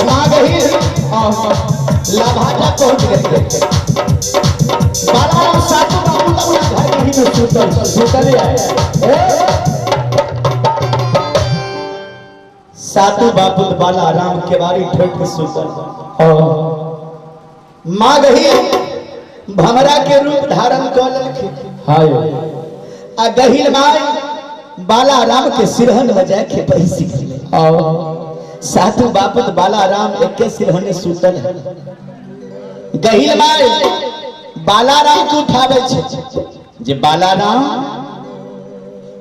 माँ गही लाभाटा पहुंच गए। बालाराम सातु बाबू अपना घर कहीं में सुतल सुतल है। सातु बाबू बालाराम केवाड़ी ठोक के सुतल। माँ गही भमरा के रूप धारण कऽ लेलखिन। हाय। आ गहिल माय बालाराम के सिरहन में जाके पैसी गेलै। सातु बापुत बालाराम एके सिरहने सुतल है। गहिल माय बालाराम के उठाबै छै जे बालाराम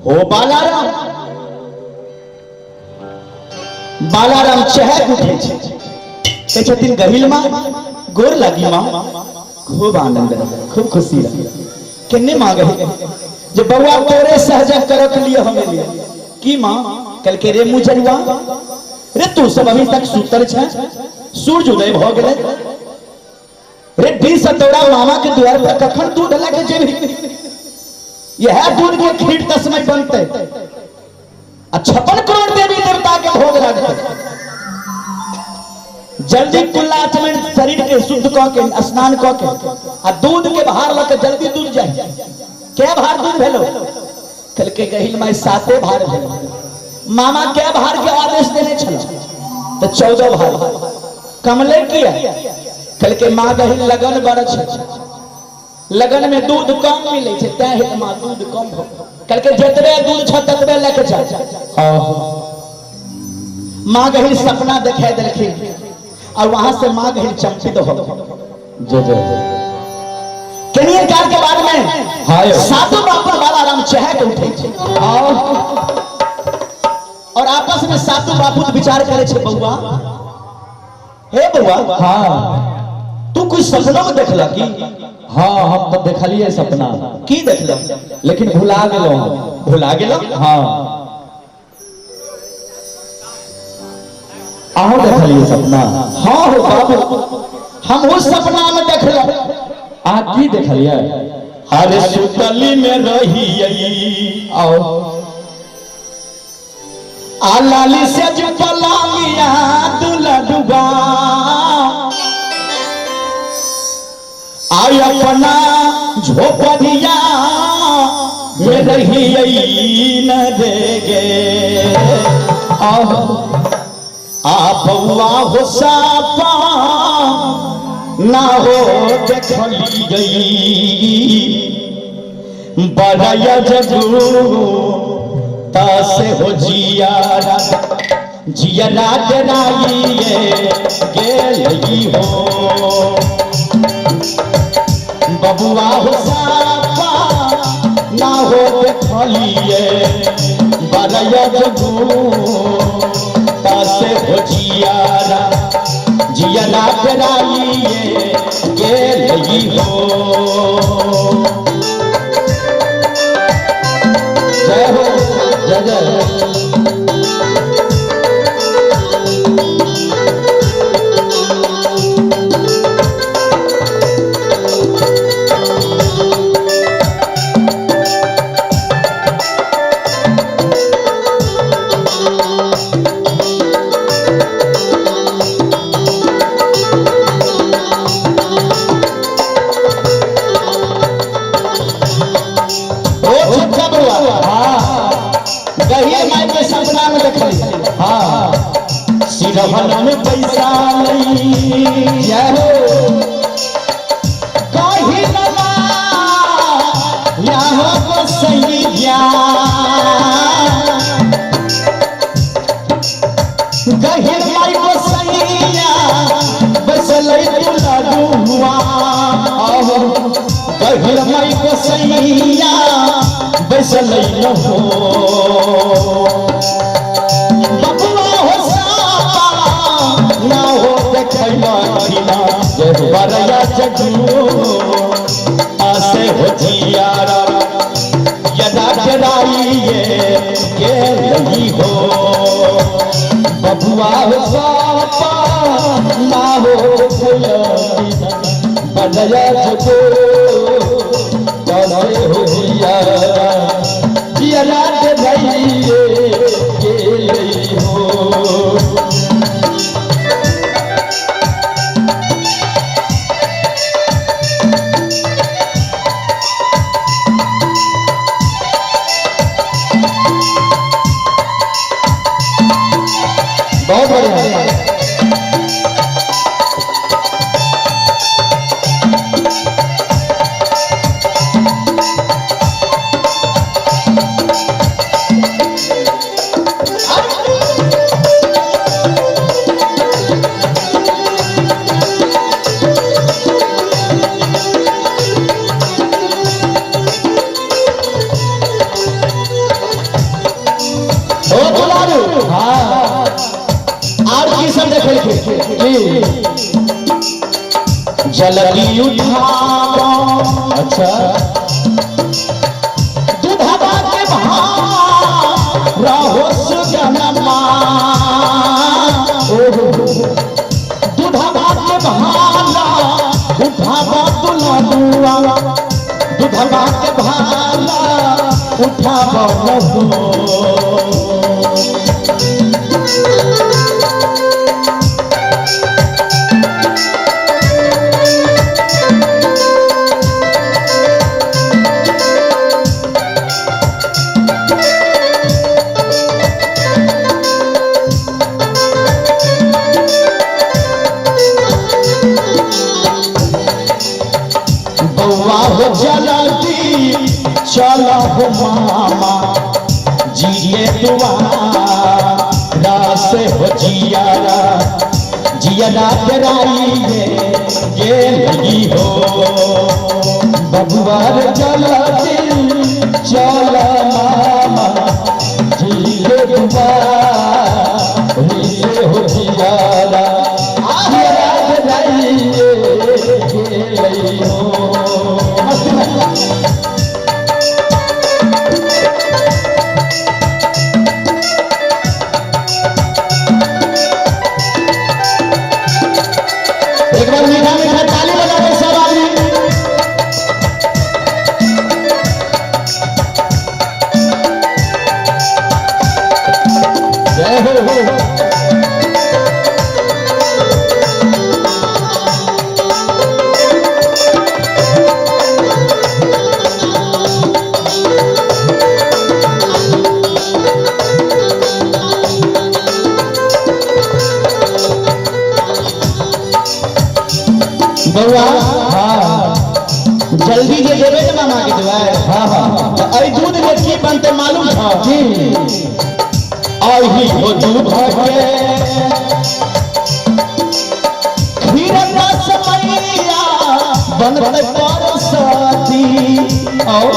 हो बालाराम। बालाराम चहक उठै छै, कहै छथिन गहिल माँ गोर लागी माँ, खूब आनंद रह, खूब खुशी रह। केने माँ गहिल जे बउआ तोरे सहजक करक लिए हम एलियै। की माँ? कहलकै रे मुजरुआ रे तू सब अभी तक सुतल छै, सूर्य उदय भऽ गेलै रे, 20 तोरा मामा के द्वार पर कखन दूध लऽ के जेबही? यह दूध के खीर तस्मय बनते आ 56 करोड़ देवी देवता के भोग लगते। जल्दी कुल्ला आचमन शरीर के शुद्ध कऽ के स्नान कऽ के आ दूध के भार लऽ के जल्दी दूध जाय। के भार दूध भेलो? कहलकै गहिल माय 7 भार भेलो। मामा के भार के आदेश देने छल? तो 14 भार। कमले किया? कहलकै माँ गहिल लगन बड़ छै, लगन में दूध कम मिले छै, तैं हेतु माँ दूध कम भ। कहलकै जतबे दूध छ ततबे लऽ के चल। माँ गहिल सपना देखाय देलखिन और वहां से माँ गहिल चमकित हो। जय जय। कनिए काल के बाद में हाय। सातों बापा बालाराम चहक उठे छै और आपस में सातों बापू विचार करे छै, बउआ हे बउआ, हाँ तू कुछ सपना में देखला की? हाँ हम तो देखलिए सपना। की देखला? लेकिन भुला गेलो हम। भुला गेलो? हाँ। अहूँ देखलिए सपना? हाँ हो बाबू, हमहू सपना में देखला। अहाँ की देखलिए? अरे सुतली में रही आओ आ लाली से पलालिया दुलडुबा आई अपना झोपड़िया में रही न देगे। आओ आ बउआ हो सापा ना हो देखली गई बड़ाया जगू तासे हो जियारा जियरा डराइए गेलई हो। बबुआ हो सापा ना हो देखलिए बड़ाया जगू तासे हो जियारा जियरा डराइए गेलई हो। जय हो, जय जय। ओ छोटका बउआ, हाँ गहिर माई के सपना में देखली। हाँ सिरहन में पैसा लई जय हो। कही लगा यहाँ गोसैया गहिर माई गोसैया बसलै दुलडुआ। आओ गहिर माई गोसैया बसलै न हो। बबुआ हो सापा ना हो देखैला खिला जय हो। बरया जगू आसे हो जियारा यदा डराइए के लगी हो। बबुआ हो सापा ना हो बदया जगो कैसे हो जियारा जियारा के धैये के लई हो। बहुत बढ़िया। ओ दुलारू, हाँ आर की सब देखलखिन? जी। जल्दी उठाओ। अच्छा। दूधवा के भाव रहो सुगनमा। ओहो। दूधवा के भाला उठावा दुलारुआ, दूधवा के भाला उठावा हो। बउआ हो जल्दी चल हो मामा जी के दुआरा से हो जियारा, जियारा डराइए ये लगी हो। बबुआ रे जल्दी चल मामा जी के दुआरी से हो जियारा, जियारा डराइए गेलई हो। एक बार मीठा मीठा ताली बजा दे सब आदमी। जय हो। बउआ, हाँ। जल्दी जे जेबे ने मामा के दुआर, हाँ हाँ तो एहि दूध में की बनते मालूम छ? जी। अही हो दूध के खीर रस मैया बनते परसती, और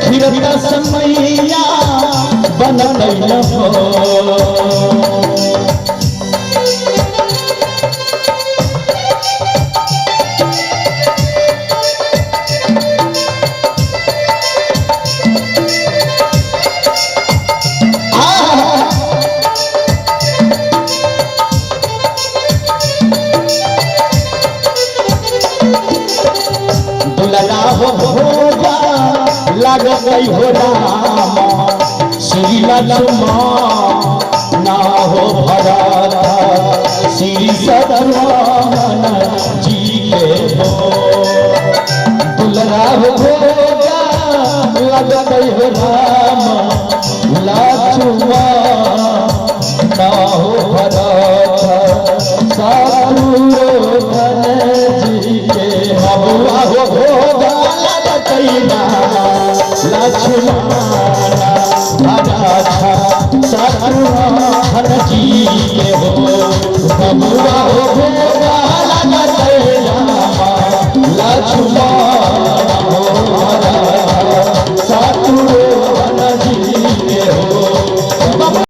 खीर रस मैया बनते न हो। दुलरा हो भोगा लग गई हो रामा श्री लक्ष्मण ना हो भरत श्री शत्रुघ्न जी के हो। दुलरा हो भोगा लग गई हो राम लक्ष्मण ना हो भरत शत्रुघ्न जी के। बबुआ हो भोगा लग गई राम लक्ष्मण भरत शत्रुघ्न जी के हो। बबुआ हो भोगा